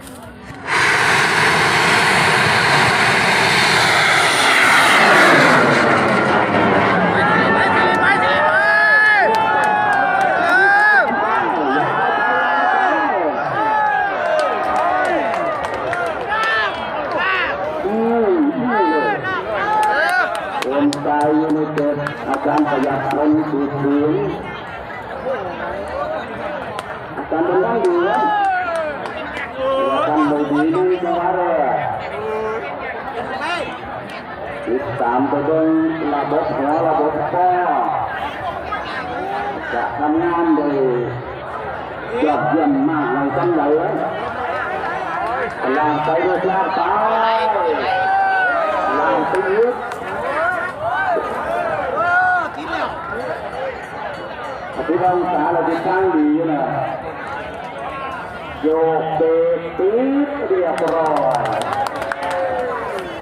ໂອມໄຊຢູໄນເຕັດ ອາຈານປະຢັດ ພົນ ສູດສູງ ອາຈານເປັນດ້ານດີ ອາຈານບໍ່ດີ ໜຶ່ງຈັງຫວະແລກ ຕິດຕາມໄປເບິ່ງລະບົບຫົວລະບົບຄໍ ຈະທຳງານໄດ້ຍອດຢ້ຽມມາກນ້ອຍສ່ຳໃດ ລາງໄປດ້ວຍຊາດໄປ ລາງໄປອີກ ອະທິວັງສາລະທິດທາງດີຢູ່ນະ ໂຍກເບກ ຕິດ ຮຽບຮ້ອຍ.